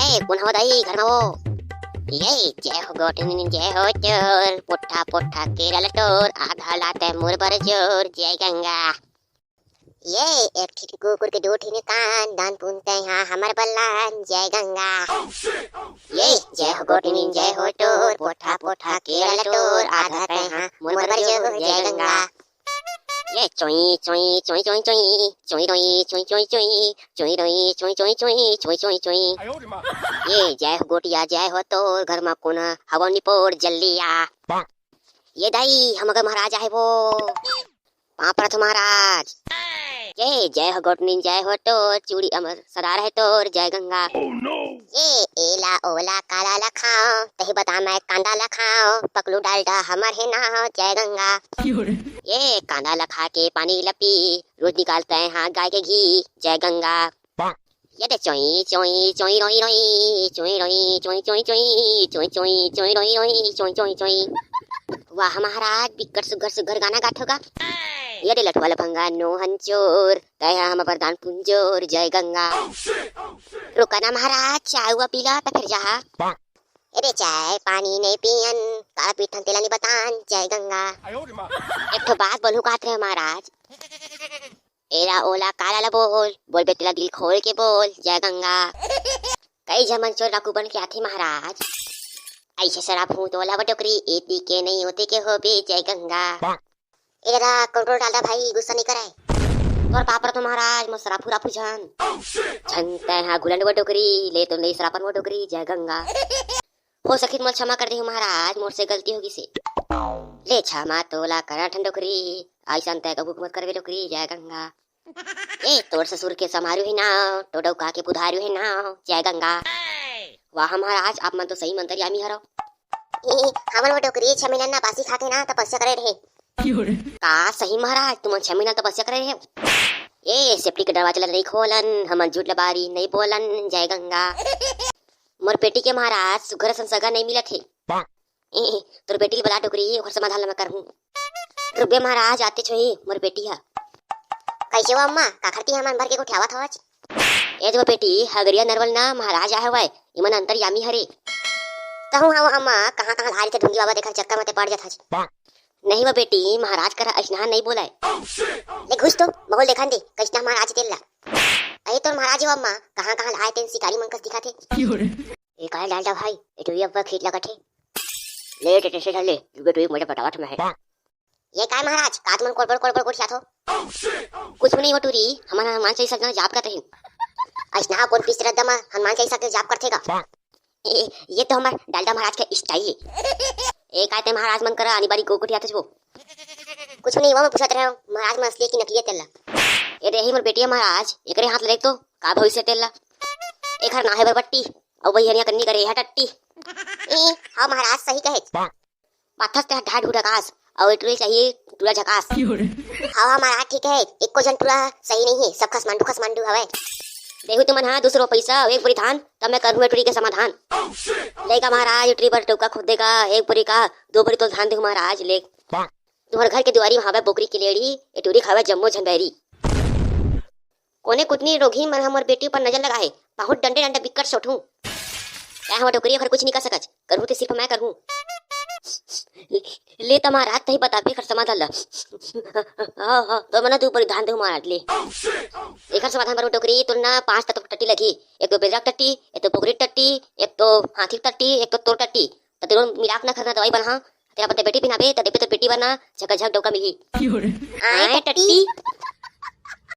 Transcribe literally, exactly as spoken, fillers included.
ए, कोन हो दाई, घर में हो? ये जय हो गोठनी, जय हो चोर, पोठा पोठा केरा ल टोर, आधा लाते मोर बर जोर, जय गंगा। ये एक ठिन कुकुर के दू ठिन कान, दान पुन तैं हा हमर बल्लान, जय गंगा। ये जय हो गोठनी, जय हो चोर, पोठा पोठा केरा ल टोर, आधा तैं हा मोर बर जोर, जय गंगा। ये चोई चोई चोई चोई चोई चोई रोई चोई चोई चोई चोई रोई चोई चोई चोई चोई चोई चोई। ये जय हो गोटिया, जय हो तोर, घर मा कोन हवो निपोर, जल्दी आ। ये दाई, हम अगर महाराज आए वो। पाँव परत हो महाराज। ये जय हो गोटनी, जय हो तोर, चूड़ी अमर सदा रहे तोर, जय गंगा। ये एला ओला काला ला खाओ, तही बता मैं कांदा ला खाओ, पकलू डालडा हमर हे नाव, जय गंगा। ये कांदा ला खा के पानी ला पी, रोज निकालते हैं हाँ गाय के घी, जय गंगा। ये दे चोई चोई चोई रोई रोई चोई रोई चोई चोई चोई चोई चोई चोई रोई रोई चोई चोई चोई। वाह महाराज, बिकट सुघर सुघर गाना गाथो गा। ये दे लठवा लफंगा नोहन चोर, तय हा हम प्रधान पुंजोर, जय गंगा। रुका ना महाराज, चाय हुआ पीला त फिर जहा। अरे चाय पानी नहीं पियन, का पीथन तेला नहीं बतान, जय गंगा। एक ठो बात बोलू कहत रहे महाराज। एला ओला काला ला बोल, बोल बे तेला दिल खोल के बोल, जय गंगा। कई झमन चोर डाकू बन के आथे महाराज। ऐसे शराब हूँ तोला बटोकरी, एती के नहीं होते के हो बे, जय गंगा। ए दादा, control डालडा भाई, गुस्सा नहीं करे। तोर पापर तो महाराज, मोर सराफू राफू झन। झन तै हा घुलंड वो डोकरी, ले तो नहीं सरापन वो डोकरी, जय गंगा। हो सकित मोर क्षमा कर देहु महाराज, मोर से गलती होगी से। ले क्षमा तोला करा ठन डोकरी, ऐसन तै कभू मत करबे डोकरी, जय गंगा। ए तोर ससुर के समारू है नाव, तो डौका के पुधारू है नाव, जय गंगा। वाह महाराज, आप मन तो सही मंतरयामी हरव। ए, हमन वो डोकरी छह महीना ना बासी खा के ना तपस्या करे रहे। का सही महाराज, तुमन छह महीना तपस्या करे रहे हो? ए, सेफ्टी के दरवाजा ला नहीं खोलन, हमन झूठ लबारी नहीं बोलन, जय गंगा। मोर बेटी के महाराज सुघर असन सगा नहीं मिलत हे। ए, तोर बेटी ल बला डोकरी, ओकर समाधान ला मैं करहूँ। रुक बे महाराज, आते छोही मोर बेटी हा। कैसे वो अम्मा, काखर की हमन भर के गोठियावत हवच? ए जो बेटी, हगरिया नरवल ना महाराज आए हवय, इमन अंतर्यामी हरे। कहूँ हव अम्मा, कहाँ कहाँ हारी थे ढूंगी बाबा, देखा चक्कर में ते पड़ जात हच। नहीं वो बेटी, महाराज करा अइसना नहीं बोलाय। ले घुस तो, माहौल देखान दे, कैसना महाराज तेल ला। अरे तोर महाराज हो अम्मा, कहाँ कहाँ हाय तेन शिकारी मन कस दिखाथे। ए काय डालडा भाई, ए तो ये अब्बा खेत लगत हे। ले टेटे से ले, रुके तो एक मजा बतावत मैं है। ये काय महाराज, का तुमन कोड़बड़ कोड़बड़ गोठियात हो? कुछ नहीं वो टूरी, हमन हनुमान चालीसा के जाप करत रहिन। अइसना कोन पीस रद्दा म हनुमान चालीसा के जाप करथे गा? ए, ये तो हमर डालडा महाराज के style हे। ए, काय ते महाराज मन करा आनी बारी गो गोठियात हो? कुछ नहीं, वो मैं पूछत रहे हूँ, महाराज मन असली हे कि नकली हे तेला। ए, देही मोर बेटिया महाराज, एकरे हाथ ले तो का भविष्य तेला। एकर ना हे बरबट्टी, अउ वही हनिया कन्नी करे हा टट्टी। ए, हाँ महाराज सही कहे। पाथस ते ढाढू ढकास, अउ ए टूरी चाहिए टूरा झकास। हवा महाराज ठीक है, एको झन टूरा सही नहीं है, सब खसमांडू खसमांडू हवय। देहू तुमन हा दूसरो पैसा, एक बोरी धान, तब मैं करहूँ ए टूरी के समाधान। लेगा महाराज, ए टूरी बर टोका खोदेगा, एक बोरी का, दो बोरी तो धान देहू महाराज, ले। तुम्हर घर के दुआरी में हवय बोकरी के लेड़ी, ए टूरी खावय जम्मो झन बैरी। कोने कुतनी रोगही मन ह मोर बेटी ऊपर नजर लगाए, बहुत डंडे डंडे बिकट सोटहूं। तैं हमर डोकरी ओखर कुछ नहीं कर सकच, करहूं ते सिर्फ मैं करहूं। ले त महाराज तही बताबे एखर समाधान ल। हाँ, हाँ, तो मना तू ऊपर धान देहू महाराज ले। एखर समाधान बर डोकरी तोर ना पांच तत्व टट्टी लगी, एक तो बेदरा टट्टी, एक तो बोकरी टट्टी, एक तो हाथी टट्टी, एक तो तोर टट्टी। त तेरो मिलाप ना करना दवाई बना, तेरा पते बेटी पिन्हाबे, त देबे तो बेटी बना, झकाझक डौका मिली। आए टट्टी।